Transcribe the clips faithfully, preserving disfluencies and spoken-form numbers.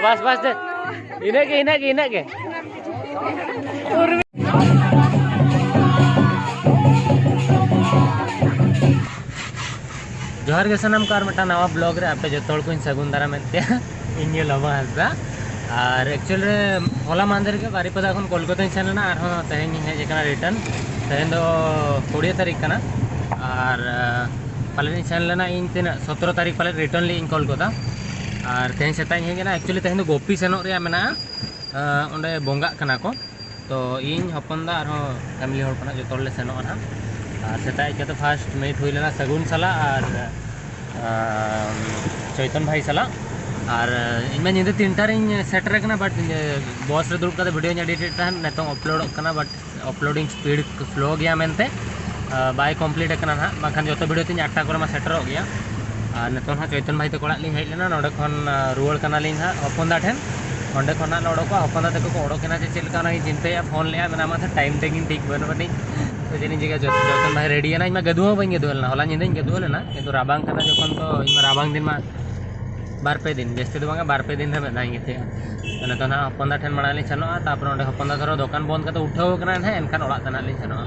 ᱵᱟᱥ ᱵᱟᱥ ᱫᱮ᱾ ᱤᱱᱟᱹᱜ ᱜᱮ, ᱤᱱᱟᱹᱜ ᱜᱮ, ᱤᱱᱟᱹᱜ ᱜᱮ᱾ ᱡᱚᱦᱟᱨ ᱜᱮ ᱥᱟᱱᱟᱢ ᱠᱚ, ᱟᱨ ᱢᱤᱫᱴᱟᱝ ᱱᱟᱣᱟ ᱵᱞᱚᱜ ᱨᱮ ᱟᱯᱮ ᱡᱚᱛᱚ ᱦᱚᱲ ᱠᱚᱧ ᱥᱟᱹᱜᱩᱱ ᱫᱟᱨᱟᱢᱮᱫ ᱯᱮᱭᱟ᱾ ᱤᱧ ᱜᱮ ᱞᱚᱵᱚ ᱦᱟᱸᱥᱫᱟ᱾ ᱟᱨ ᱮᱠᱪᱩᱭᱮᱞ ᱨᱮ ᱦᱚᱞᱟ ᱢᱟᱦᱫᱮᱨ ᱜᱮ ᱵᱟᱨᱤᱯᱟᱫᱟ ᱠᱷᱚᱱ ᱠᱳᱞᱠᱟᱛᱟᱧ ᱥᱮᱱ ᱞᱮᱱᱟ, ᱟᱨᱦᱚᱸ ᱛᱮᱦᱮᱧ ᱤᱧ ᱦᱮᱡ ᱟᱠᱟᱱᱟ ᱨᱤᱴᱟᱨᱱ᱾ ᱛᱮᱦᱮᱧ ᱫᱚ ᱠᱩᱲᱤᱭᱟᱹ ᱛᱟᱹᱨᱤᱠᱷ ᱠᱟᱱᱟ, ᱟᱨ ᱟᱸ, ᱯᱟᱞᱮᱱ ᱤᱧ ᱥᱮᱱ ᱞᱮᱱᱟ ᱤᱧ ᱛᱤᱱᱟᱹᱜ ᱥᱚᱛᱨᱚ ᱛᱟᱹᱨᱤᱠᱷ ᱯᱟᱞᱮᱱ ᱨᱤᱴᱟᱨᱱ ᱞᱟᱹᱜᱤᱫ ᱤᱧ ᱠᱳᱞᱠᱟᱛᱟ᱾ ᱟᱨ ᱛᱮᱦᱮᱧ ᱥᱮᱛᱟᱜ ᱤᱧ ᱦᱮᱡ ᱮᱱᱟ᱾ ᱮᱠᱪᱩᱭᱮᱞᱤ ᱛᱮᱦᱮᱧ ᱫᱚ ᱜᱳᱯᱤ ᱥᱮᱱᱚᱜ ᱨᱮᱭᱟᱜ ᱢᱮᱱᱟᱜᱼᱟ, ᱟᱸ, ᱚᱸᱰᱮ ᱵᱚᱸᱜᱟᱜ ᱠᱟᱱᱟ ᱠᱚ᱾ ᱛᱚ ᱤᱧ, ᱦᱚᱯᱚᱱ ᱫᱟ, ᱟᱨᱦᱚᱸ ᱯᱷᱮᱢᱤᱞᱤ ᱦᱚᱲ ᱠᱚ ᱱᱟᱦᱟᱜ ᱡᱚᱛᱚ ᱦᱚᱲᱞᱮ ᱥᱮᱱᱚᱜᱼᱟ ᱱᱟᱦᱟᱜ᱾ ᱟᱨ ᱥᱮᱛᱟᱜ ᱦᱮᱡ ᱠᱟᱛᱮ ᱯᱷᱟᱥᱴ ᱢᱤᱴ ᱦᱩᱭ ᱞᱮᱱᱟ ᱥᱟᱹᱜᱩᱱ ᱥᱟᱞᱟᱜ ᱟᱨ, ᱟᱨ ᱪᱳᱭᱛᱚᱱ ᱵᱷᱟᱭ ᱥᱟᱞᱟᱜ᱾ ᱟᱨ ᱤᱧ ᱢᱟ ᱧᱤᱫᱟᱹ ᱛᱤᱱᱴᱟ ᱨᱤᱧ ᱥᱮᱴᱮᱨ ᱟᱠᱟᱱᱟ, ᱵᱟᱴ ᱵᱚᱥ ᱨᱮ ᱫᱩᱲᱩᱵ ᱠᱟᱛᱮ ᱵᱷᱤᱰᱤᱭᱳᱧ ᱮᱰᱤᱴ ᱮᱫ ᱛᱟᱦᱮᱸᱫ, ᱱᱤᱛᱚᱝ ᱟᱯᱞᱳᱰᱚᱜ ᱠᱟᱱᱟ, ᱵᱟᱴ ᱟᱯᱞᱳᱰᱤᱝ ᱥᱯᱤᱰ ᱥᱞᱳ ᱜᱮᱭᱟ ᱢᱮᱱᱛᱮ, ᱟᱸ, ᱵᱟᱭ ᱠᱚᱢᱯᱞᱤᱴ ᱟᱠᱟᱱᱟ ᱱᱟᱦᱟᱜ, ᱵᱟᱝᱠᱷᱟᱱ ᱡᱚᱛᱚ ᱵᱷᱤᱰᱤᱭᱳ ᱛᱤᱧ ᱟᱴᱴᱟ ᱠᱚᱨᱮ ᱢᱟ ᱥᱮᱴᱮᱨᱚᱜ ᱜᱮᱭᱟ᱾ ᱟᱨ ᱱᱤᱛᱚᱝ ᱦᱟᱸᱜ ᱪᱳᱭᱛᱚᱱ ᱵᱷᱟᱭ ᱛᱟᱠᱚ ᱚᱲᱟᱜ ᱞᱤᱧ ᱦᱮᱡ ᱞᱮᱱᱟ, ᱱᱚᱸᱰᱮ ᱠᱷᱚᱱ, ᱟᱸ, ᱨᱩᱣᱟᱹᱲ ᱠᱟᱱᱟᱞᱤᱧ ᱦᱟᱸᱜ ᱦᱚᱯᱚᱱ ᱫᱟ ᱴᱷᱮᱱ᱾ ᱚᱸᱰᱮ ᱠᱷᱚᱱ ᱦᱟᱸᱜ ᱞᱮ ᱚᱰᱚᱠᱚᱜᱼᱟ, ᱦᱚᱯᱚᱱ ᱫᱟ ᱛᱟᱠᱚ ᱠᱚ ᱚᱰᱚᱠ ᱮᱱᱟ ᱪᱮ ᱪᱮᱫ ᱞᱮᱠᱟ, ᱚᱱᱟᱜᱤᱧ ᱪᱤᱱᱛᱟᱹᱭᱮᱫᱼᱟ᱾ ᱯᱷᱳᱱ ᱞᱮᱫᱼᱟ, ᱢᱮᱱᱟ ᱢᱟ ᱴᱟᱭᱤᱢ ᱴᱮᱠᱤᱝ ᱴᱷᱤᱠ ᱵᱟᱹᱱᱩᱜ ᱟᱹᱱᱤᱡ᱾ ᱛᱚ ᱪᱮᱫ ᱤᱧ ᱪᱤᱠᱟᱹᱭᱟ, ᱡᱚᱛᱚ, ᱡᱚᱛᱚᱱ ᱵᱷᱟᱭ ᱨᱮᱰᱤ ᱮᱱᱟ, ᱤᱧ ᱢᱟ ᱜᱟᱹᱫᱩ ᱦᱚᱸ ᱵᱟᱹᱧ ᱜᱟᱹᱫᱩ ᱞᱮᱱᱟ, ᱠᱤᱱᱛᱩ ᱨᱟᱵᱟᱝ ᱠᱟᱱᱟ ᱡᱚᱠᱷᱚᱱ, ᱛᱚ ᱤᱧ ᱢᱟ ᱨᱟᱵᱟᱝ ᱫᱤᱱ ᱢᱟ ᱵᱟᱨ ᱯᱮ ᱫᱤᱱ, ᱡᱟᱹᱥᱛᱤ ᱫᱚ ᱵᱟᱝᱟ, ᱵᱟᱨ ᱯᱮ ᱫᱤᱱ ᱨᱮ ᱢᱤᱫ ᱫᱷᱟᱣ ᱤᱧ ᱜᱤᱛᱤᱡᱼᱟ᱾ ᱛᱚ ᱱᱤᱛᱚᱜ ᱱᱟᱦᱟᱜ ᱦᱚᱯᱚᱱ ᱫᱟ ᱴᱷᱮᱱ ᱢᱟᱲᱟᱝ ᱞᱤᱧ ᱥᱮᱱᱚᱜᱼᱟ, ᱛᱟᱨᱯᱚᱨᱮ ᱚᱸᱰᱮ ᱦᱚᱯᱚᱱ ᱫᱟ ᱫᱷᱚᱨᱚ ᱫᱚᱠᱟᱱ ᱵᱚᱱᱫ ᱠᱟᱛᱮ ᱩᱴᱷᱟᱹᱣ ᱟᱠᱟᱱᱟ ᱱᱟᱦᱟᱜ, ᱮᱱᱠᱷᱟᱱ ᱚᱲᱟᱜ ᱛᱮ ᱱᱟᱦᱟᱜ ᱞᱤᱧ ᱥᱮᱱᱚᱜᱼᱟ᱾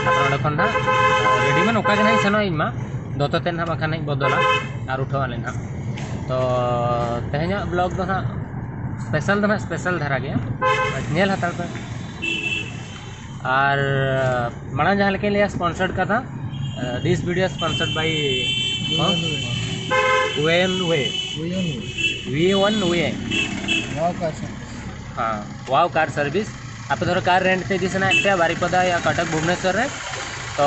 ᱛᱟᱨᱯᱚᱨᱮ ᱚᱸᱰᱮ ᱠᱷᱚᱱ ᱱᱟᱦᱟᱜ ᱨᱮᱰᱤ ᱢᱟ ᱱᱚᱝᱠᱟ ᱜᱮ ᱱᱟᱦᱟᱜ ᱤᱧ ᱥᱮᱱᱚᱜᱼᱟ, ᱤᱧ ᱢᱟ ᱫᱚᱛᱚ ᱛᱮᱫ ᱱᱟᱦᱟᱜ ᱵᱟᱠᱷᱟᱱ ᱱᱟᱦᱟᱜ ᱤᱧ ᱵᱚᱫᱚᱞᱟ ᱟᱨ ᱩᱴᱷᱟᱹᱣ ᱟᱞᱮ ᱱᱟᱦᱟᱜ᱾ ᱛᱚ ᱛᱮᱦᱮᱧᱟᱜ ᱵᱞᱚᱜ ᱫᱚ ᱱᱟᱦᱟᱜ ᱥᱯᱮᱥᱟᱞ ᱫᱚ ᱱᱟᱦᱟᱜ ᱥᱯᱮᱥᱟᱞ ᱫᱷᱟᱨᱟ ᱜᱮᱭᱟ, ᱧᱮᱞ ᱦᱟᱛᱟᱲ ᱯᱮ᱾ ᱟᱨ ᱢᱟᱲᱟᱝ ᱡᱟᱦᱟᱸ ᱞᱮᱠᱟᱧ ᱞᱟᱹᱭᱟ, ᱥᱯᱚᱱᱥᱟᱨᱰ ᱠᱟᱛᱷᱟ, ᱫᱤᱥ ᱵᱷᱤᱰᱤᱭᱳ ᱥᱯᱚᱱᱥᱟᱨᱰ ᱵᱟᱭ ᱩᱭᱮᱱ ᱩᱭᱮ᱾ ᱩᱭᱮᱱ ᱩᱭᱮ᱾ ᱩᱭᱮᱱ ᱩᱭᱮ᱾ ᱩᱭᱮ ᱚᱱ ᱩᱭᱮ᱾ ᱱᱚᱣᱟ ᱠᱚ ᱟᱥᱟ᱾ ᱦᱮᱸ, ᱣᱟᱣ ᱠᱟᱨ ᱥᱟᱨᱵᱷᱤᱥ᱾ ᱟᱯᱮ ᱫᱷᱚᱨᱚ ᱠᱟᱨ ᱨᱮᱱᱴ ᱛᱮ ᱤᱫᱤ ᱥᱟᱱᱟᱭᱮᱫ ᱯᱮᱭᱟ ᱵᱟᱨᱤᱯᱟᱫᱟ ᱭᱟ ᱠᱟᱴᱟᱠ ᱵᱷᱩᱵᱽᱱᱮᱥᱚᱨ ᱨᱮ, ᱛᱚ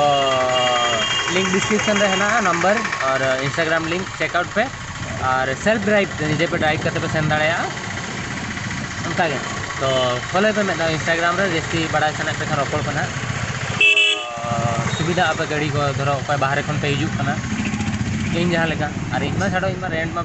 ᱞᱤᱝᱠ ᱰᱤᱥᱠᱨᱤᱯᱥᱚᱱ ᱨᱮ ᱦᱮᱱᱟᱜᱼᱟ, ᱱᱟᱢᱵᱟᱨ ᱟᱨ ᱤᱱᱥᱴᱟᱜᱨᱟᱢ ᱞᱤᱝᱠ ᱪᱮᱠ ᱟᱣᱩᱴ ᱯᱮ᱾ ᱟᱨ ᱥᱮᱞᱯ ᱰᱨᱟᱭᱤᱵᱷ ᱛᱮ ᱱᱤᱡᱮ ᱯᱮ ᱰᱨᱟᱭᱤᱵᱷ ᱠᱟᱛᱮ ᱯᱮ ᱥᱮᱱ ᱫᱟᱲᱮᱭᱟᱜᱼᱟ᱾ ᱚᱱᱠᱟᱜᱮ᱾ ᱛᱚ ᱯᱷᱚᱞᱳᱭ ᱯᱮ ᱢᱤᱫ ᱫᱷᱟᱣ ᱤᱱᱥᱴᱟᱜᱨᱟᱢ ᱨᱮ, ᱡᱟᱹᱥᱛᱤ ᱵᱟᱲᱟᱭ ᱥᱟᱱᱟᱭᱮᱫ ᱯᱮ ᱠᱷᱟᱱ ᱨᱚᱯᱚᱲ ᱠᱚ ᱱᱟᱦᱟᱜ᱾ ᱛᱚ ᱥᱩᱵᱤᱫᱷᱟ ᱟᱯᱮ ᱜᱟᱹᱰᱤ ᱠᱚ, ᱫᱷᱚᱨᱚ ᱚᱠᱚᱭ ᱵᱟᱦᱨᱮ ᱠᱷᱚᱱ ᱯᱮ ᱦᱤᱡᱩᱜ ᱠᱟᱱᱟ, ᱤᱧ ᱡᱟᱦᱟᱸ ᱞᱮᱠᱟ, ᱟᱨ ᱤᱧ ᱢᱟ ᱪᱷᱟᱰᱚ, ᱤᱧ ᱢᱟ ᱨᱮᱱᱴ ᱢᱟ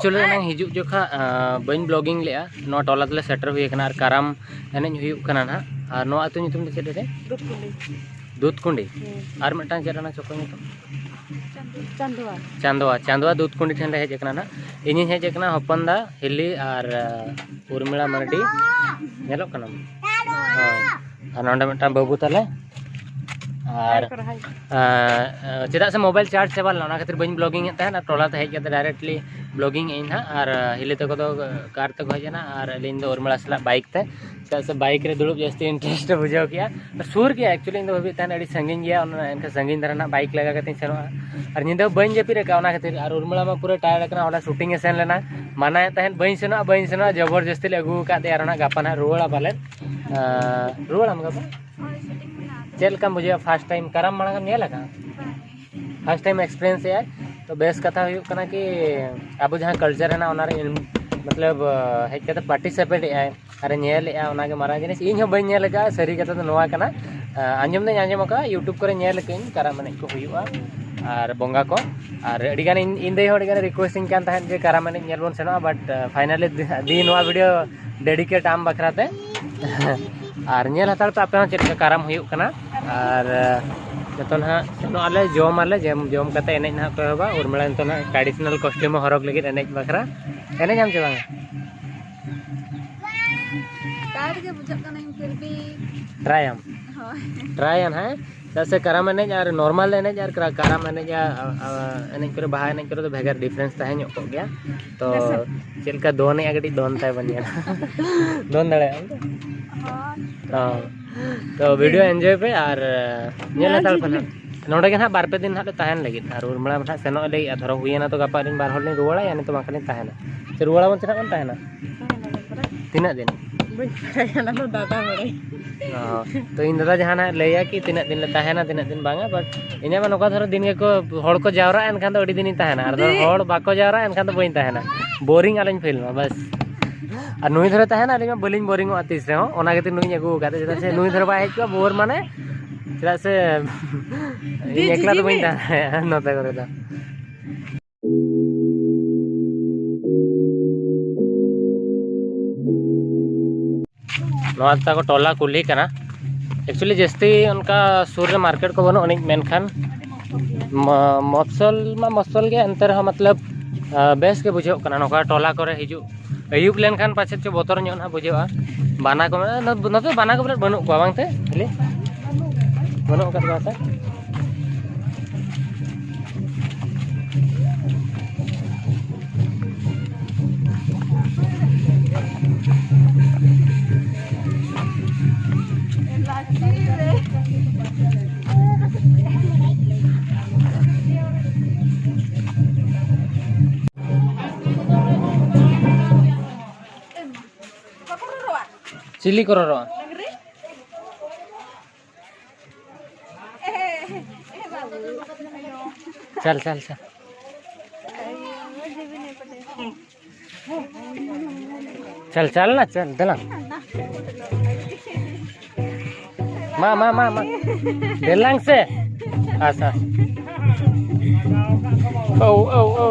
ᱮᱠᱪᱩᱭᱮᱞᱤ ᱮᱱᱟᱝ ᱦᱤᱡᱩᱜ ᱡᱚᱠᱷᱟ ᱵᱟᱹᱧ ᱵᱞᱚᱜᱤᱝ ᱞᱮᱫᱼᱟ᱾ ᱱᱚᱣᱟ ᱴᱚᱞᱟ ᱛᱮᱞᱮ ᱥᱮᱴᱮᱨ ᱦᱩᱭ ᱟᱠᱟᱱᱟ ᱟᱨ ᱠᱟᱨᱟᱢ ᱮᱱᱮᱡ ᱦᱩᱭᱩᱜ ᱠᱟᱱᱟ ᱱᱟᱦᱟᱜ᱾ ᱟᱨ ᱱᱚᱣᱟ ᱟᱹᱛᱩ ᱧᱩᱛᱩᱢ ᱫᱚ ᱪᱮᱫ ᱨᱮ? ᱫᱩᱫᱷᱠᱩᱸᱰᱤ᱾ ᱫᱩᱫᱷᱠᱩᱸᱰᱤ᱾ ᱟᱨ ᱢᱤᱫᱴᱟᱝ ᱪᱮᱫ ᱨᱮᱱᱟᱜ ᱪᱚᱠᱚ ᱧᱩᱛᱩᱢ? ᱪᱟᱸᱫᱳᱣᱟ᱾ ᱪᱟᱸᱫᱳᱣᱟ ᱫᱩᱫᱷᱠᱩᱸᱰᱤ ᱴᱷᱮᱱ ᱞᱮ ᱦᱮᱡ ᱟᱠᱟᱱᱟ ᱱᱟᱦᱟᱜ᱾ ᱤᱧᱤᱧ ᱦᱮᱡ ᱟᱠᱟᱱᱟ ᱦᱚᱯᱚᱱ ᱫᱟ, ᱦᱤᱞᱤ ᱟᱨ ᱩᱨᱢᱤᱞᱟ ᱢᱟᱨᱰᱤ᱾ ᱧᱮᱞᱚᱜ ᱠᱟᱱᱟᱢ? ᱦᱳᱭ᱾ ᱟᱨ ᱱᱚᱰᱮ ᱢᱤᱫᱴᱟᱝ ᱵᱟᱹᱵᱩ ᱛᱟᱞᱮ᱾ ᱟᱨ ᱪᱮᱫᱟᱜ ᱥᱮ ᱢᱳᱵᱟᱭᱤᱞ ᱪᱟᱨᱡᱽ ᱪᱟᱵᱟ ᱞᱮᱱᱟ, ᱚᱱᱟ ᱠᱷᱟᱹᱛᱤᱨ ᱵᱟᱹᱧ ᱵᱞᱚᱜᱤᱝ ᱮᱫ ᱛᱟᱦᱮᱸᱫ᱾ ᱟᱨ ᱴᱚᱞᱟ ᱛᱮ ᱦᱮᱡ ᱠᱟᱛᱮ ᱰᱟᱭᱨᱮᱠᱴᱞᱤ ᱵᱞᱚᱜᱤᱝ ᱟᱹᱧ ᱦᱟᱸᱜ᱾ ᱟᱨ ᱦᱤᱞᱤ ᱛᱟᱠᱚ ᱫᱚ ᱠᱟᱨ ᱛᱮᱠᱚ ᱦᱮᱡ ᱮᱱᱟ ᱟᱨ ᱟᱹᱞᱤᱧ ᱫᱚ ᱩᱨᱢᱤᱞᱟ ᱥᱟᱞᱟᱜ ᱵᱟᱭᱤᱠ ᱛᱮ᱾ ᱪᱮᱫᱟᱜ ᱥᱮ ᱵᱟᱭᱤᱠ ᱨᱮ ᱫᱩᱲᱩᱵ ᱡᱟᱹᱥᱛᱤ ᱤᱱᱴᱟᱨᱮᱥᱴ ᱵᱩᱡᱷᱟᱹᱣ ᱠᱮᱜᱼᱟ᱾ ᱥᱩᱨ ᱜᱮᱭᱟ, ᱮᱠᱪᱩᱭᱮᱞᱤ ᱤᱧ ᱫᱚ ᱵᱷᱟᱹᱵᱤᱭᱮᱫ ᱛᱟᱦᱮᱸᱫ ᱟᱹᱰᱤ ᱥᱟᱺᱜᱤᱧ ᱜᱮᱭᱟ, ᱚᱱᱟ ᱮᱱᱠᱷᱟᱱ ᱥᱟᱺᱜᱤᱧ ᱫᱷᱟᱨᱟ ᱨᱮᱱᱟᱜ ᱵᱟᱭᱤᱠ ᱞᱟᱜᱟ ᱠᱟᱛᱮᱧ ᱥᱮᱱᱚᱜᱼᱟ᱾ ᱟᱨ ᱧᱤᱫᱟᱹ ᱵᱟᱹᱧ ᱡᱟᱹᱯᱤᱫ ᱟᱠᱟᱫᱼᱟ ᱚᱱᱟ ᱠᱷᱟᱹᱛᱤᱨ᱾ ᱟᱨ ᱩᱨᱢᱤᱞᱟ ᱢᱟ ᱯᱩᱨᱟᱹ ᱴᱟᱭᱟᱨᱰ ᱟᱠᱟᱱᱟ, ᱚᱸᱰᱮ ᱥᱩᱴᱤᱝ ᱮ ᱥᱮᱱ ᱞᱮᱱᱟ᱾ ᱢᱟᱱᱟᱭᱮᱫ ᱛᱟᱦᱮᱸᱫ ᱵᱟᱹᱧ ᱥᱮᱱᱚᱜᱼᱟ, ᱵᱟᱹᱧ ᱥᱮᱱᱚᱜᱼᱟ, ᱡᱚᱵᱚᱨ ᱡᱚᱥᱛᱤ ᱞᱮ ᱟᱹᱜᱩ ᱟᱠᱟᱫᱮᱭᱟ ᱟᱨ ᱚᱱᱟ ᱜᱟᱯᱟ ᱱᱟᱦᱟᱜ ᱨᱩᱣᱟᱹᱲᱟ ᱯᱟᱞᱮᱫ᱾ ᱨᱩᱣᱟᱹᱲᱟᱢ ᱜᱟᱯᱟ? ᱪᱮᱫ ᱞᱮᱠᱟᱢ ᱵᱩᱡᱷᱟᱹᱣᱟ ᱯᱷᱟᱥᱴ ᱴᱟᱭᱤᱢ ᱠᱟᱨᱟᱢ ᱢᱟᱲᱟᱝ ᱮᱢ ᱧᱮᱞ ᱟᱠᱟᱫᱼᱟ? ᱯᱷᱟᱥᱴ ᱴᱟᱭᱤᱢ ᱮᱠᱥᱯᱤᱨᱤᱭᱮᱱᱥ ᱮᱫᱼᱟᱭ᱾ ᱛᱚ ᱵᱮᱥ ᱠᱟᱛᱷᱟ ᱦᱩᱭᱩᱜ ᱠᱟᱱᱟ ᱠᱤ ᱟᱵᱚ ᱡᱟᱦᱟᱸ ᱠᱟᱞᱪᱟᱨ ᱦᱮᱱᱟᱜ ᱚᱱᱟᱨᱮ ᱤᱱ- ᱢᱚᱛᱞᱚᱵ ᱦᱮᱡ ᱠᱟᱛᱮ ᱯᱟᱨᱴᱤᱥᱤᱯᱮᱴ ᱮᱫᱼᱟᱭ ᱟᱨᱮ ᱧᱮᱞ ᱮᱫᱼᱟ, ᱚᱱᱟᱜᱮ ᱢᱟᱨᱟᱝ ᱡᱤᱱᱤᱥ᱾ ᱤᱧ ᱦᱚᱸ ᱵᱟᱹᱧ ᱧᱮᱞ ᱟᱠᱟᱫᱼᱟ, ᱥᱟᱹᱨᱤ ᱠᱟᱛᱷᱟ ᱫᱚ ᱱᱚᱣᱟ ᱠᱟᱱᱟ᱾ ᱟᱸᱡᱚᱢ ᱫᱚᱧ ᱟᱸᱡᱚᱢ ᱟᱠᱟᱫᱼᱟ, ᱭᱩᱴᱩᱵᱽ ᱠᱚᱨᱮ ᱧᱮᱞ ᱟᱠᱟᱫᱟᱹᱧ ᱠᱟᱨᱟᱢ ᱮᱱᱮᱡ ᱠᱚ ᱦᱩᱭᱩᱜᱼᱟ ᱟᱨ ᱵᱚᱸᱜᱟ ᱠᱚ᱾ ᱟᱨ ᱟᱹᱰᱤ ᱜᱟᱱ ᱤᱧ ᱤᱧ ᱫᱟᱹᱭ ᱦᱚᱸ ᱟᱹᱰᱤ ᱜᱟᱱ ᱨᱤᱠᱩᱭᱮᱥᱴ ᱤᱧ ᱠᱟᱱ ᱛᱟᱦᱮᱸᱫ ᱡᱮ ᱠᱟᱨᱟᱢ ᱮᱱᱮᱡ ᱧᱮᱞ ᱵᱚᱱ ᱥᱮᱱᱚᱜᱼᱟ, ᱵᱟᱴ ᱯᱷᱟᱭᱱᱟᱞᱤ ᱫᱤ ᱱᱚᱣᱟ ᱵᱷᱤᱰᱤᱭᱳ ᱰᱮᱰᱤᱠᱮᱴ ᱟᱢ ᱵᱟᱠᱷᱨᱟ ᱛᱮ᱾ ᱟᱨ ᱧᱮᱞ ᱦᱟᱛᱟᱲ ᱯᱮ ᱟᱯᱮ ᱦᱚᱸ ᱪᱮᱫ ᱞᱮᱠᱟ ᱠᱟᱨᱟᱢ ᱦᱩᱭᱩᱜ ᱠᱟᱱᱟ᱾ ᱟᱨ ᱱᱤᱛᱚᱜ ᱱᱟᱦᱟᱜ ᱥᱮᱱᱚᱜ ᱟᱞᱮ, ᱡᱚᱢ ᱟᱞᱮ, ᱡᱚᱢ ᱡᱚᱢ ᱠᱟᱛᱮ ᱮᱱᱮᱡ ᱱᱟᱦᱟᱜ ᱠᱚ ᱮᱦᱚᱵᱟ᱾ ᱩᱨᱢᱤᱞᱟ ᱱᱤᱛᱚᱜ ᱱᱟᱦᱟᱜ ᱴᱨᱟᱰᱤᱥᱚᱱᱟᱞ ᱠᱚᱥᱴᱤᱭᱩᱢ ᱦᱚᱨᱚᱜᱽ ᱞᱟᱹᱜᱤᱫ ᱮᱱᱮᱡ ᱵᱟᱠᱷᱨᱟ᱾ ᱮᱱᱮᱡ ᱟᱢ ᱪᱮ ᱵᱟᱝᱟ? ᱴᱟᱭᱟᱨᱰ ᱜᱮ ᱵᱩᱡᱷᱟᱹᱜ ᱠᱟᱱᱟᱧ ᱯᱷᱤᱨ ᱵᱷᱤ᱾ ᱴᱨᱟᱭᱟᱢ? ᱦᱳᱭ᱾ ᱴᱨᱟᱭᱟᱢ ᱦᱮᱸ? ᱪᱮᱫᱟᱜ ᱥᱮ ᱠᱟᱨᱟᱢ ᱮᱱᱮᱡ ᱟᱨ ᱱᱚᱨᱢᱟᱞ ᱮᱱᱮᱡ ᱟᱨ ᱠᱟᱨᱟᱢ ᱮᱱᱮᱡ ᱟᱨ ᱮᱱᱮᱡ ᱠᱚᱨᱮ, ᱵᱟᱦᱟ ᱮᱱᱮᱡ ᱠᱚᱨᱮ ᱫᱚ ᱵᱷᱮᱜᱟᱨ ᱰᱤᱯᱷᱟᱨᱮᱱᱥ ᱛᱟᱦᱮᱸ ᱧᱚᱜ ᱠᱚᱜ ᱜᱮᱭᱟ᱾ ᱛᱚ ᱪᱮᱫ ᱞᱮᱠᱟ ᱫᱚᱱᱮᱜᱼᱟ ᱠᱟᱹᱴᱤᱡ ᱫᱚᱱ ᱛᱟᱭ ᱵᱚᱱ ᱧᱮᱞᱟ᱾ ᱫᱚᱱ ᱫᱟᱲᱮᱭᱟᱜᱼᱟ ᱟᱢ ᱫᱚ? ᱦᱳᱭ᱾ ᱦᱚᱸ᱾ ᱛᱚ ᱵᱷᱤᱰᱤᱭᱳ ᱮᱱᱡᱚᱭ ᱯᱮ ᱟᱨ ᱧᱮᱞ ᱦᱟᱛᱟᱲ ᱯᱮ ᱱᱟᱦᱟᱜ᱾ ᱱᱚᱰᱮ ᱜᱮ ᱱᱟᱦᱟᱜ ᱵᱟᱨ ᱯᱮ ᱫᱤᱱ ᱱᱟᱦᱟᱜ ᱞᱮ ᱛᱟᱦᱮᱱ ᱞᱟᱹᱜᱤᱫ᱾ ᱟᱨ ᱩᱨᱢᱤᱞᱟ ᱱᱟᱦᱟᱜ ᱥᱮᱱᱚᱜ ᱞᱟᱹᱜᱤᱫ, ᱟᱨ ᱫᱷᱚᱨᱚ ᱦᱩᱭᱮᱱᱟ ᱛᱚ ᱜᱟᱯᱟ ᱟᱹᱞᱤᱧ ᱵᱟᱨ ᱦᱚᱲ ᱞᱤᱧ ᱨᱩᱣᱟᱹᱲᱟ, ᱭᱟ ᱱᱤᱛᱚᱜ ᱵᱟᱝᱠᱷᱟᱱ ᱞᱤᱧ ᱛᱟᱦᱮᱱᱟ᱾ ᱥᱮ ᱨᱩᱣᱟᱹᱲ ᱟᱵᱚᱱ ᱪᱮᱫᱟᱜ ᱵᱚᱱ ᱛᱟᱦᱮᱱᱟ? ᱛᱤᱱᱟᱹᱜ ᱫᱤᱱ? ᱵᱟᱹᱧ ᱵᱟᱲᱟᱭᱟ, ᱚᱱᱟ ᱫᱚ ᱫᱟᱫᱟ ᱵᱟᱲᱟᱭ᱾ ᱚ, ᱛᱚ ᱤᱧ ᱫᱟᱫᱟ ᱡᱟᱦᱟᱱᱟᱜ ᱞᱟᱹᱭᱟ ᱠᱤ ᱛᱤᱱᱟᱹᱜ ᱫᱤᱱ ᱞᱮ ᱛᱟᱦᱮᱱᱟ, ᱛᱤᱱᱟᱹᱜ ᱫᱤᱱ ᱵᱟᱝᱟ, ᱵᱟᱴ ᱤᱧᱟᱹᱜ ᱢᱟ ᱱᱚᱝᱠᱟ ᱫᱷᱚᱨᱚ ᱫᱤᱱ ᱜᱮᱠᱚ ᱦᱚᱲ ᱠᱚ ᱡᱟᱣᱨᱟᱜᱼᱟ, ᱮᱱᱠᱷᱟᱱ ᱫᱚ ᱟᱹᱰᱤ ᱫᱤᱱᱤᱧ ᱛᱟᱦᱮᱱᱟ᱾ ᱟᱨ ᱫᱷᱚᱨᱚ ᱦᱚᱲ ᱵᱟᱠᱚ ᱡᱟᱣᱨᱟᱜᱼᱟ, ᱮᱱᱠᱷᱟᱱ ᱫᱚ ᱵᱟᱹᱧ ᱛᱟᱦᱮᱱᱟ᱾ ᱵᱳᱨᱤᱝ ᱟᱞᱚᱧ ᱯᱷᱤᱞ ᱢᱟ, ᱵᱟᱥ᱾ ᱟᱨ ᱱᱩᱭ ᱫᱷᱚᱨᱮ ᱛᱟᱦᱮᱱᱟ, ᱟᱹᱞᱤᱧ ᱢᱟ ᱵᱟᱹᱞᱤᱧ ᱵᱳᱨᱤᱝᱚᱜᱼᱟ ᱛᱤᱥ ᱨᱮᱦᱚᱸ᱾ ᱚᱱᱟ ᱠᱷᱟᱹᱛᱤᱨ ᱱᱩᱭᱤᱧ ᱟᱹᱜᱩ ᱟᱠᱟᱫᱮ, ᱪᱮᱫᱟᱜ ᱥᱮ ᱱᱩᱭ ᱫᱷᱚᱨᱮ ᱵᱟᱭ ᱦᱮᱡ ᱠᱚᱜᱼᱟ, ᱵᱳᱨ ᱢᱟᱱᱮ, ᱪᱮᱫᱟᱜ ᱥᱮ ᱤᱧ ᱮᱠᱞᱟ ᱫᱚ ᱵᱟᱹᱧ ᱛᱟᱦᱮᱱᱟ ᱱᱚᱛᱮ ᱠᱚᱨᱮ ᱫᱚ᱾ ᱱᱚᱣᱟ ᱛᱟᱠᱚ ᱴᱚᱞᱟ ᱠᱩᱞᱦᱤ ᱠᱟᱱᱟ᱾ Actually ᱡᱟᱹᱥᱛᱤ ᱚᱱᱠᱟ ᱥᱩᱨ ᱨᱮ ᱢᱟᱨᱠᱮᱴ ᱠᱚ ᱵᱟᱹᱱᱩᱜ ᱟᱹᱱᱤᱡ, ᱢᱮᱱᱠᱷᱟᱱ ᱢᱚ- ᱢᱚᱯᱷᱥᱚᱞ ᱢᱟ ᱢᱚᱯᱷᱥᱚᱞ ᱜᱮ, ᱮᱱᱛᱮ ᱨᱮᱦᱚᱸ ᱢᱚᱛᱞᱚᱵ, ᱟᱸ, ᱵᱮᱥ ᱜᱮ ᱵᱩᱡᱷᱟᱹᱜ ᱠᱟᱱᱟ ᱱᱚᱝᱠᱟ ᱴᱚᱞᱟ ᱠᱚᱨᱮ ᱦᱤᱡᱩᱜ᱾ ᱟᱹᱭᱩᱵ ᱞᱮᱱᱠᱷᱟᱱ ᱯᱟᱪᱮᱫ ᱪᱚ ᱵᱚᱛᱚᱨ ᱧᱚᱜ ᱱᱟᱦᱟᱜ ᱵᱩᱡᱷᱟᱹᱜᱼᱟ᱾ ᱵᱟᱱᱟ ᱠᱚ ᱢᱮᱱᱟᱜᱼᱟ, ᱱᱚᱛᱮ ᱵᱟᱱᱟ ᱠᱚ ᱵᱚᱞᱮ ᱵᱟᱹᱱᱩᱜ ᱠᱚᱣᱟ ᱵᱟᱝ ᱛᱮ? ᱠᱷᱟᱹᱞᱤ ᱵᱟᱹᱱᱩᱜ ᱟᱠᱟᱫ ᱠᱚᱣᱟ ᱥᱮ? ᱪᱤᱞᱤ ᱠᱚ ᱨᱚᱨᱚᱜᱼᱟ? ᱪᱟᱞ, ᱪᱟᱞ, ᱪᱟᱞ᱾ ᱪᱟᱞ, ᱪᱟᱞ ᱱᱟ, ᱪᱟᱞ, ᱫᱮᱞᱟᱝ᱾ ᱢᱟ, ᱢᱟ, ᱢᱟ, ᱢᱟ᱾ ᱫᱮᱞᱟᱝ ᱥᱮ᱾ ᱟᱪᱪᱷᱟ᱾ ᱳ, ᱳ, ᱳ᱾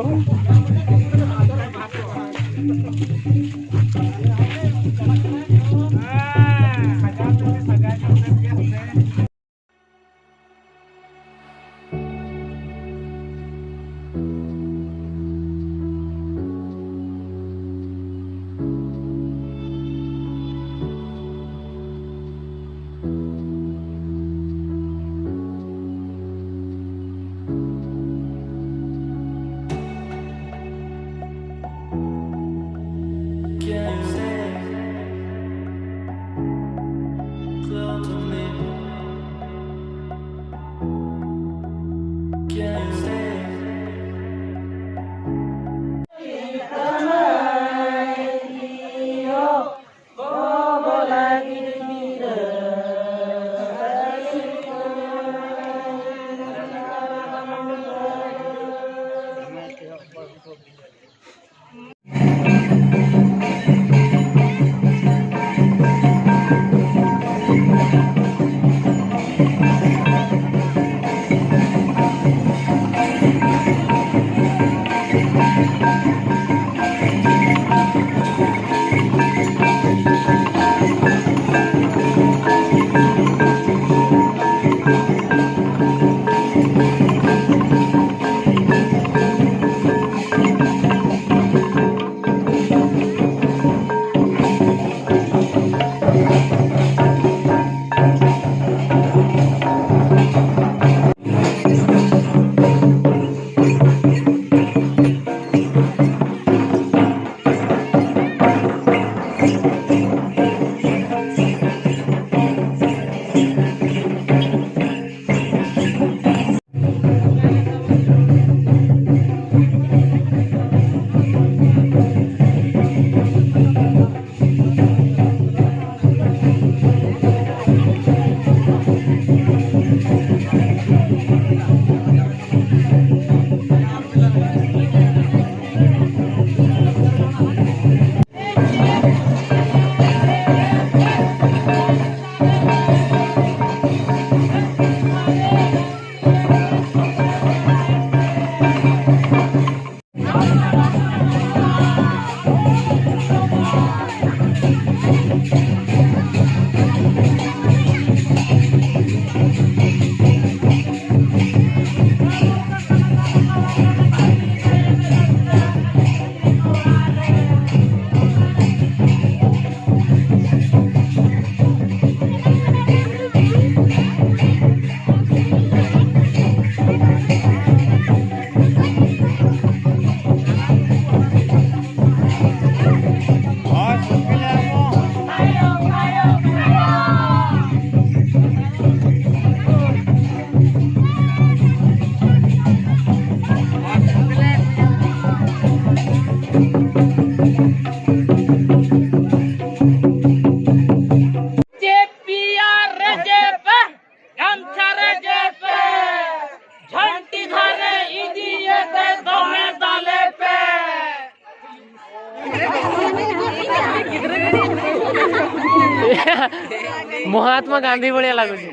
ମହାତ୍ମା ଗାନ୍ଧୀ ଭଳିଆ ଲାଗୁଛି।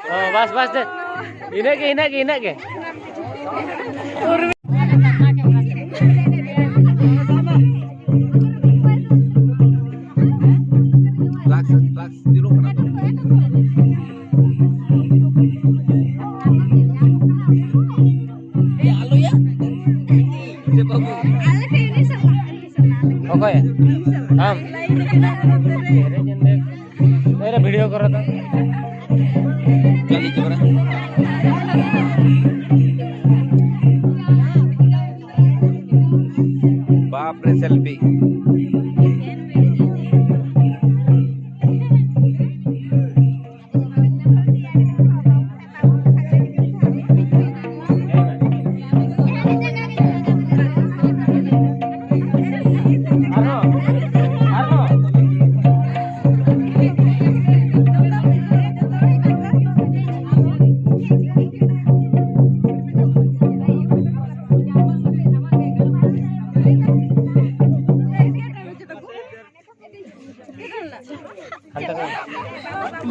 ହଁ, ବାସ୍ ବାସ୍, ଦେ। ଇନାକେ, ଇନାକେ, ଇନାକେ। ᱯᱷᱞᱟᱠᱥ, ᱯᱷᱞᱟᱠᱥ ᱧᱩᱨᱩᱜ ᱠᱟᱱᱟ ᱛᱚ᱾ ᱚᱠᱚᱭ? ᱟᱢ? ᱮᱨᱮ ᱵᱷᱤᱰᱤᱭᱳ ᱠᱚᱨᱮ ᱫᱚ᱾ ᱪᱟᱹᱞᱤ ᱠᱚᱨᱮ᱾ ᱵᱟᱯ ᱨᱮ ᱥᱮᱞᱯᱷᱤ᱾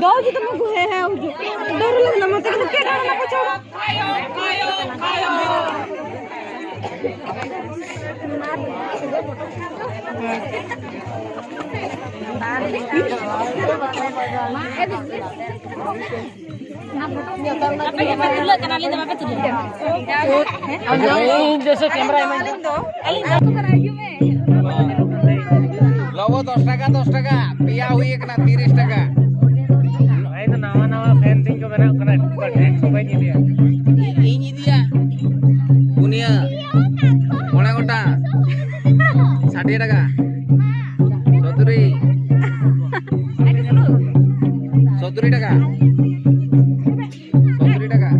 ᱫᱚ ᱡᱩᱫᱤ ᱢᱟ ᱜᱩᱦᱮ ᱦᱮ ᱩᱡᱩ᱾ ᱫᱚᱨ ᱞᱮ ᱱᱟ ᱢᱟ ᱛᱮ ᱠᱮ ᱰᱟᱲᱟ ᱱᱟ ᱠᱚ ᱪᱚᱲᱟ᱾ ᱟᱯᱮ ᱯᱮ ᱛᱩᱞᱟᱹᱜ ᱠᱟᱱᱟ, ᱟᱹᱞᱤᱧ ᱫᱚ ᱵᱟᱯᱮ ᱛᱩᱞᱟᱹᱜ ᱠᱟᱱᱟ᱾ ᱤᱧ ᱡᱮᱥᱮ ᱠᱮᱢᱨᱟ ᱮᱢᱟᱹᱧ ᱯᱮ᱾ ᱞᱚᱵᱚ ᱫᱚᱥ ᱴᱟᱠᱟ, ᱫᱚᱥ ᱴᱟᱠᱟ, ᱯᱮᱭᱟ ᱦᱩᱭ ᱟᱠᱟᱱᱟ ᱛᱤᱨᱤᱥ ᱴᱟᱠᱟ᱾ ᱵᱷᱟᱭ ᱫᱚ ᱱᱟᱣᱟ ᱱᱟᱣᱟ ᱯᱷᱮᱱ ᱛᱤᱧ ᱠᱚ ᱵᱮᱱᱟᱣ ᱠᱟᱱᱟ, ᱰᱷᱮᱨ ᱠᱚ ᱵᱟᱹᱧ ᱤᱫᱤᱭᱟ᱾ ᱤᱧ ᱤᱫᱤᱭᱟ ᱯᱩᱱᱭᱟᱹ, ᱢᱚᱬᱮ ᱜᱚᱴᱟᱝ, ᱥᱟᱴᱤᱭᱟ ᱴᱟᱠᱟ, ᱥᱚᱛᱩᱨᱤ, ᱥᱚᱛᱩᱨᱤ ᱴᱟᱠᱟ᱾ ᱥᱚᱛᱩᱨᱤ ᱴᱟᱠᱟ᱾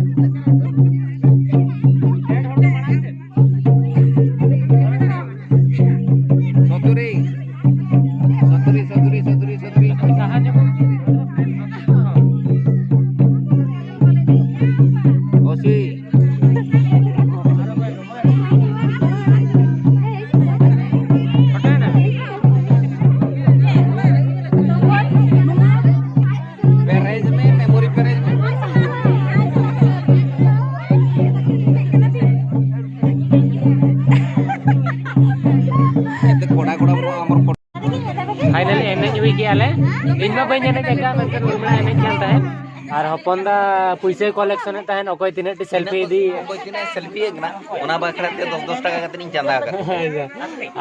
ᱥᱚᱛᱩᱨᱤ᱾ ᱥᱚᱛᱩᱨᱤ, ᱥᱚᱛᱩᱨᱤ, ᱥᱚᱛᱩᱨᱤ, ᱥᱚᱛᱩᱨᱤ᱾ ᱚᱥᱤ᱾ ᱤᱧ ᱢᱟ ᱵᱟᱹᱧ ᱮᱱᱮᱡ ᱟᱠᱟᱫ, ᱢᱮᱱᱠᱷᱟᱱ ᱩᱨᱢᱤᱞᱟ ᱮᱱᱮᱡ ᱠᱟᱱ ᱛᱟᱦᱮᱸᱫ᱾ ᱟᱨ ᱦᱚᱯᱚᱱ ᱫᱟ ᱯᱩᱭᱥᱟᱹᱭ ᱠᱚᱞᱮᱠᱥᱚᱱᱮᱫ ᱛᱟᱦᱮᱸᱫ, ᱚᱠᱚᱭ ᱛᱤᱱᱟᱹᱜ ᱴᱤ ᱥᱮᱞᱯᱷᱤ ᱤᱫᱤᱭᱮᱫ᱾ ᱚᱠᱚᱭ ᱛᱤᱱᱟᱹᱜ ᱥᱮᱞᱯᱷᱤ ᱮᱫ ᱠᱟᱱᱟ, ᱚᱱᱟ ᱵᱟᱠᱷᱨᱟ ᱛᱮ ᱫᱚᱥ ᱫᱚᱥ ᱴᱟᱠᱟ ᱠᱟᱛᱮ ᱤᱧ ᱪᱟᱸᱫᱟ ᱟᱠᱟᱫ᱾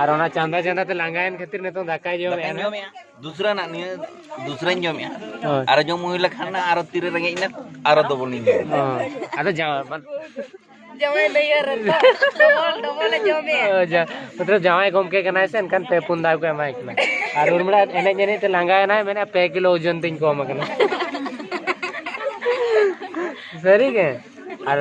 ᱟᱨ ᱚᱱᱟ ᱪᱟᱸᱫᱟ ᱪᱟᱸᱫᱟ ᱛᱮ ᱞᱟᱸᱜᱟᱭᱮᱱ ᱠᱷᱟᱹᱛᱤᱨ ᱱᱤᱛᱚᱝ ᱫᱟᱠᱟᱭ ᱡᱚᱢᱮᱫᱼᱟ ᱫᱟᱠᱟᱧ ᱱᱟᱜ᱾ ᱡᱚᱢᱮᱜᱼᱟ, ᱫᱩᱥᱨᱟ ᱱᱟᱜ ᱱᱤᱭᱟᱹ ᱫᱩᱥᱨᱟᱧ ᱡᱚᱢᱮᱜᱼᱟ᱾ ᱦᱳᱭ᱾ ᱟᱨᱚ ᱡᱚᱢ ᱦᱩᱭ ᱞᱮᱠᱷᱟᱱ ᱱᱟᱜ ᱟᱨᱚ ᱛᱤᱨᱮ ᱨᱮᱸᱜᱮᱡ ᱮᱱᱟ, ᱟᱨᱚ ᱰᱚᱵᱚᱞᱤᱧ ᱡᱚᱢᱟ᱾ ᱦᱳᱭ᱾ ᱟᱫᱚ ᱡᱟᱶᱟᱭ ᱢᱟ ᱡᱟᱶᱟᱭ ᱞᱟᱹᱭ ᱟᱨ ᱰᱚᱵᱚᱞ, ᱰᱚᱵᱚᱞ ᱮ ᱡᱚᱢᱮᱜᱼᱟ᱾ ᱦᱳᱭ, ᱡᱟ-, ᱢᱚᱛᱞᱚᱵ ᱡᱟᱶᱟᱭ ᱜᱚᱢᱠᱮ ᱠᱟᱱᱟᱭ ᱥᱮ, ᱮᱱᱠᱷᱟᱱ ᱯᱮ ᱯᱩᱱ ᱫᱷᱟᱣ ᱠᱚ ᱮᱢᱟᱭ ᱠᱟᱱᱟ᱾ ᱟᱨ ᱩᱨᱢᱤᱞᱟ ᱮᱱᱮᱡ ᱮᱱᱮᱡ ᱛᱮ ᱞᱟᱸᱜᱟᱭᱮᱱᱟᱭ, ᱢᱮᱱᱮᱫ, "ᱯᱮ ᱠᱤᱞᱳ ᱳᱡᱚᱱ ᱛᱤᱧ ᱠᱚᱢ ᱟᱠᱟᱱᱟ᱾" ᱥᱟᱹᱨᱤ ᱜᱮ᱾ ᱟᱨ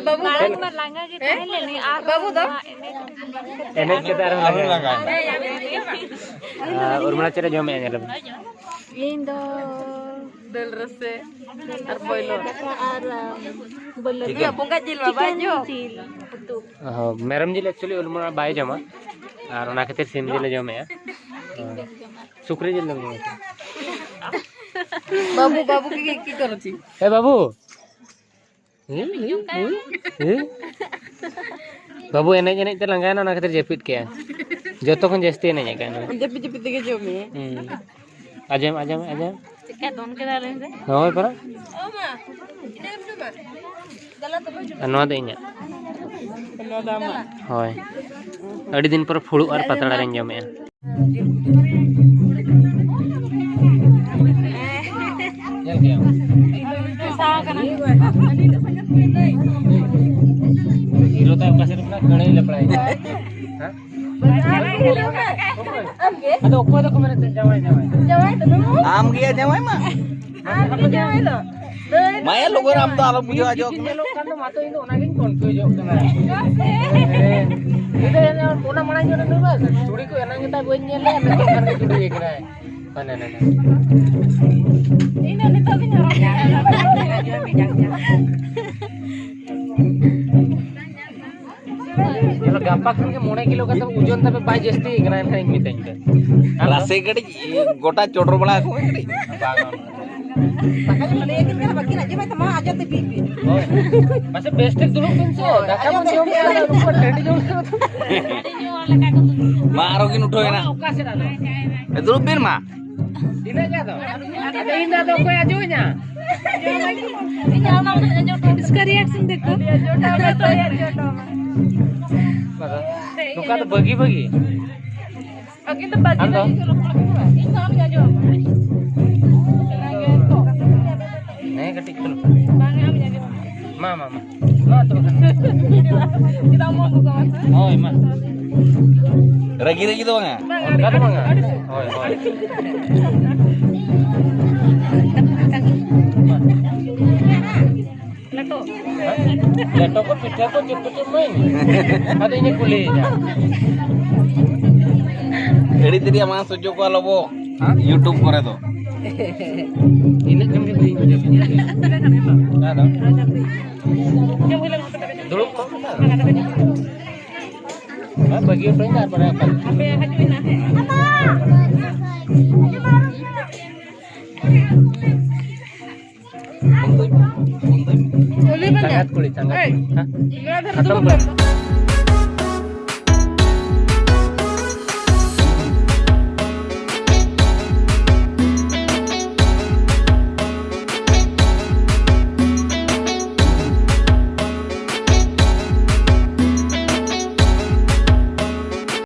ᱵᱟᱹᱵᱩ ᱫᱚ? ᱢᱟᱲᱟᱝ ᱢᱟ ᱞᱟᱸᱜᱟ ᱜᱮ ᱦᱮᱸ? ᱛᱟᱦᱮᱸ ᱞᱮᱱᱟ, ᱟᱨ ᱵᱟᱹᱵᱩ ᱫᱚ? ᱱᱚᱣᱟ ᱮᱱᱮᱡ ᱨᱮᱜᱮ ᱞᱟᱸᱜᱟ᱾ ᱮᱱᱮᱡ ᱠᱟᱛᱮ ᱟᱨᱦᱚᱸ ᱞᱟᱸᱜᱟ᱾ ᱟᱨ ᱩᱨᱢᱤᱞᱟ ᱪᱮᱫ ᱮ ᱡᱚᱢᱮᱜᱼᱟ, ᱧᱮᱞ ᱟᱵᱚᱱ᱾ ᱤᱧ ᱫᱚ ᱫᱟᱹᱞ ᱨᱟᱥᱮ ᱟᱨ ᱵᱚᱭᱞᱚᱨ᱾ ᱫᱟᱠᱟ ᱟᱨ, ᱟᱢ, ᱵᱚᱭᱞᱚᱨ᱾ ᱤᱭᱟᱹ, ᱵᱚᱸᱜᱟ ᱡᱤᱞ ᱢᱟ ᱵᱟᱭ ᱪᱤᱠᱮᱱ ᱡᱚᱢ᱾ ᱡᱤᱞ ᱩᱛᱩ᱾ ᱚ, ᱢᱮᱨᱚᱢ ᱡᱤᱞ actually ᱩᱨᱢᱤᱞᱟ ᱵᱟᱭ ᱡᱚᱢᱟ, ᱟᱨ ᱚᱱᱟ ᱠᱷᱟᱹᱛᱤᱨ ᱥᱤᱢ ᱡᱤᱞ ᱮ ᱡᱚᱢᱮᱜᱼᱟ᱾ ᱚ, ᱥᱩᱠᱨᱤ ᱡᱤᱞ ᱫᱚᱢ ᱡᱚᱢᱟ? ᱵᱟᱹᱵᱩ, ᱵᱟᱹᱵᱩ ᱠᱤ, ᱠᱤ ᱠᱚᱨᱚᱪᱤ? ᱮ ᱵᱟᱹᱵᱩ, ᱦᱩᱸ, ᱦᱩᱸ, ᱦᱩᱸ, ᱦᱩᱸ᱾ ᱵᱟᱹᱵᱩ ᱮᱱᱮᱡ ᱮᱱᱮᱡ ᱛᱮ ᱞᱟᱸᱜᱟᱭᱮᱱᱟ, ᱚᱱᱟ ᱠᱷᱟᱹᱛᱤᱨ ᱡᱟᱹᱯᱤᱫ ᱠᱮᱜᱼᱟ᱾ ᱡᱚᱛᱚ ᱠᱷᱚᱱ ᱡᱟᱹᱥᱛᱤ ᱮᱱᱮᱡ ᱟᱠᱟᱫ ᱱᱩᱭ᱾ ᱡᱟᱹᱯᱤᱫ ᱡᱟᱹᱯᱤᱫ ᱛᱮᱜᱮ ᱡᱚᱢ ᱢᱮ᱾ ᱦᱩᱸ᱾ ᱟᱸᱡᱚᱢ, ᱟᱸᱡᱚᱢ, ᱟᱸᱡᱚᱢ᱾ ᱪᱮᱫᱠᱟ ᱫᱚᱱ ᱠᱮᱫᱟ ᱞᱟᱹᱭ ᱢᱮᱥᱮ? ᱦᱳᱭ, ᱯᱟᱨᱟ᱾ ᱟᱨ ᱱᱚᱣᱟ ᱫᱚ ᱤᱧᱟᱹᱜ᱾ ᱱᱚᱣᱟ ᱫᱚ ᱟᱢᱟᱜ᱾ ᱦᱳᱭ᱾ ᱟᱹᱰᱤ ᱫᱤᱱ ᱯᱚᱨᱮ ᱯᱷᱩᱲᱩᱜ ᱟᱨ ᱯᱟᱛᱲᱟ ᱨᱮᱧ ᱡᱚᱢᱮᱜᱼᱟ᱾ ᱧᱮᱞ ᱠᱮᱜᱼᱟᱢ? ᱦᱤᱨᱳ ᱛᱟᱭ ᱚᱠᱟ ᱥᱮᱫ ᱨᱮ ᱢᱮᱱᱟᱜ? ᱜᱟᱹᱲᱟᱹᱭ ᱞᱮᱯᱲᱟᱭ᱾ ᱦᱮᱸ? ᱟᱫᱚ ᱚᱠᱚᱭ ᱫᱚᱠᱚ ᱢᱮᱱᱮᱫ ᱛᱟᱦᱮᱸᱫ ᱡᱟᱶᱟᱭ, ᱡᱟᱶᱟᱭ? ᱟᱢ ᱜᱮᱭᱟ ᱡᱟᱶᱟᱭ ᱢᱟ᱾ ᱟᱢ ᱜᱮ ᱡᱟᱶᱟᱭ ᱫᱚ᱾ ᱢᱟᱭᱟ ᱞᱚᱜᱚᱱ ᱟᱢ ᱫᱚ ᱟᱞᱚᱢ ᱵᱩᱡᱷᱟᱹᱣ ᱦᱚᱪᱚ ᱠᱟᱱᱟ᱾ ᱧᱮᱞᱚᱜ ᱠᱟᱱ ᱫᱚ ᱢᱟᱛᱚ, ᱤᱧ ᱫᱚ ᱚᱱᱟᱜᱤᱧ confuse ᱚᱜ ᱠᱟᱱᱟ᱾ ᱦᱮᱸ᱾ ᱤᱧ ᱫᱚ ᱚᱱᱟ ᱢᱟᱲᱟᱝ ᱧᱚᱜ ᱨᱮ ᱱᱩᱭ ᱢᱟ ᱪᱩᱲᱤ ᱠᱚ ᱮᱱᱟᱝ ᱜᱮ ᱛᱟᱭ ᱵᱟᱹᱧ ᱧᱮᱞ ᱞᱮᱫ, ᱱᱤᱛᱚᱜ ᱠᱷᱟᱱ ᱜᱮ ᱪᱩᱲᱤ ᱠᱟᱱᱟᱭ᱾ ᱦᱟᱱᱮ, ᱦᱟᱱᱮ᱾ ᱤᱧ ᱫᱚ ᱱᱤᱛᱚᱜ ᱜᱤᱧ ᱦᱚᱨᱚᱜ ᱠᱮᱫᱟ᱾ ᱧᱮᱞ, ᱜᱟᱯᱟ ᱠᱷᱚᱱ ᱜᱮ ᱢᱚᱬᱮ ᱠᱤᱞᱳ ᱠᱟᱛᱮ ᱳᱡᱚᱱ ᱛᱟᱯᱮ ᱵᱟᱭ ᱡᱟᱹᱥᱛᱤ ᱠᱟᱱᱟ, ᱮᱱᱠᱷᱟᱱ ᱤᱧ ᱢᱤᱛᱟᱹᱧ ᱯᱮ᱾ ᱟᱢ ᱫᱚ? ᱨᱟᱥᱮ ᱠᱟᱹᱴᱤᱡ ᱜᱚᱴᱟ ᱪᱚᱰᱚᱨ ᱵᱟᱲᱟ ᱟᱠᱚ ᱢᱮ ᱠᱟᱹᱴᱤᱡ᱾ ᱵᱟᱝ, ᱵᱟᱝ᱾ ᱫᱟᱠᱟ ᱡᱚᱢ ᱞᱟᱹᱭ ᱟᱹᱠᱤᱱ ᱠᱟᱱᱟ, ᱵᱟᱹᱠᱤᱱ ᱟᱸᱡᱚᱢᱮᱫ ᱛᱟᱢᱟ, ᱟᱡᱟᱜ ᱛᱮ ᱵᱤ ᱯᱤ᱾ ᱦᱳᱭ᱾ ᱢᱟᱥᱮ ᱵᱮᱥ ᱴᱷᱤᱠ ᱫᱩᱲᱩᱵ ᱵᱤᱱ ᱥᱮ, ᱦᱳᱭ, ᱫᱟᱠᱟ ᱵᱚᱱ ᱟᱸᱡᱚᱢ ᱡᱚᱢ ᱠᱮᱫᱟ᱾ ᱠᱮᱫᱟ, ᱱᱩᱠᱩ ᱴᱟᱺᱰᱤ ᱡᱚᱢ ᱠᱮᱫᱟ᱾ ᱢᱟ, ᱟᱨᱚ ᱠᱤᱱ ᱩᱴᱷᱟᱹᱣ ᱮᱱᱟ᱾ ᱚᱠᱟ ᱥᱮᱫ ᱟᱫᱚ? ᱫᱩᱲᱩᱵ ᱵᱤᱱ ᱢᱟ᱾ ᱛᱤᱱᱟᱹᱜ ᱜᱟᱱ ᱫᱚ? ᱟᱫᱚ ᱤᱧ ᱫᱚ ᱟᱫᱚ ᱚᱠᱚᱭ ᱟᱸᱡᱚᱢᱤᱧᱟ? ᱤᱧᱟᱜ ᱚᱱᱟ ᱢᱤᱫᱴᱮᱡ ᱟᱸᱡᱚᱢ ᱦᱚᱴᱚ ᱢᱮ᱾ ᱤᱥᱠᱟ reaction ᱫᱮᱠᱷᱳ᱾ ᱟᱹᱰᱤ ᱟᱸᱡᱚᱢ ᱦᱚᱴᱚ ᱢᱮ, ᱟᱹᱰᱤ ᱟᱸᱡᱚᱢ ᱦᱚᱴᱚ ᱢᱮ᱾ ᱵᱟᱵᱟ, ᱱᱚᱝᱠᱟ ᱫᱚ ᱵᱷᱟᱹᱜᱤ ᱵᱷᱟᱹᱜᱤ᱾ ᱟᱹᱠᱤᱱ ᱫᱚ ᱵᱟᱹᱜᱤ ᱟᱢ ᱫᱚ? ᱵᱟᱹᱜᱤ ᱠᱤᱱ ᱨᱚᱯᱚᱲ ᱠᱟᱱᱟ᱾ ᱤᱧ ᱫᱚ ᱟᱢᱤᱧ ᱟᱸᱡᱚᱢ ᱟᱢᱟ᱾ ᱦᱮᱸ, ᱠᱟᱹᱴᱤᱡ ᱪᱩᱞᱩᱝ᱾ ᱵᱟᱝ, ᱟᱢᱤᱧ ᱟᱸᱡᱚᱢ ᱟᱢᱟ᱾ ᱢᱟ, ᱢᱟ, ᱢᱟ᱾ ᱢᱟ, ᱛᱚᱵᱮ ᱠᱷᱟᱱ᱾ ᱪᱮᱫᱟᱜ ᱢᱚᱱ ᱫᱩᱠ ᱟᱢᱟ ᱥᱮ? ᱦᱳᱭ, ᱢᱟ᱾ ᱨᱟᱹᱜᱤ ᱨᱟᱹᱜᱤ ᱫᱚ ᱵᱟᱝᱟ᱾ ᱵᱟᱝ, ᱚᱱᱠᱟ ᱫᱚ ᱵᱟᱝᱟ᱾ ᱟᱹᱰᱤ ᱥᱩᱨ᱾ ᱦᱳᱭ, ᱦᱳᱭ᱾ ᱞᱮᱴᱚ᱾ ᱞᱮᱴᱚ ᱠᱚ, ᱯᱤᱴᱷᱟᱹ ᱠᱚ, ᱪᱮᱫ ᱠᱚᱪᱚ ᱮᱢᱟᱹᱧ ᱢᱮ᱾ ᱟᱫᱚ ᱤᱧᱮ ᱠᱩᱞᱤᱭᱮᱫᱟ᱾ ᱟᱹᱰᱤ ᱛᱮᱫ ᱟᱢᱟᱜ ᱥᱚᱡᱽᱡᱚ ᱠᱚᱣᱟ ᱞᱚᱵᱚ᱾ ᱦᱮᱸ? YouTube ᱠᱚᱨᱮ ᱫᱚ᱾ ᱤᱱᱟᱹᱜ ᱜᱟᱱ ᱜᱮ ᱵᱟᱹᱧ ᱵᱩᱡᱷᱟᱹᱣ᱾ ᱟᱫᱚ ᱫᱩᱲᱩᱵ ᱠᱚᱜ ᱢᱮ᱾ ᱦᱮᱸ, ᱵᱟᱹᱜᱤ ᱦᱚᱴᱚᱧ ᱢᱮ, ᱟᱨ ᱵᱟᱲᱟᱭ ᱚᱠᱟ ᱨᱮ? ᱚᱞᱤ ᱵᱟᱝ ᱪᱟᱸᱜᱟᱛ ᱠᱩᱲᱤ, ᱪᱟᱸᱜᱟᱛ ᱮᱭ, ᱠᱩᱲᱤ᱾ ᱦᱮᱸ? ᱱᱚᱣᱟ ᱫᱷᱟᱨᱮ ᱦᱟᱛᱟᱣ ᱫᱩᱲᱩᱵ ᱠᱩᱲᱤ᱾ ᱞᱮᱱ᱾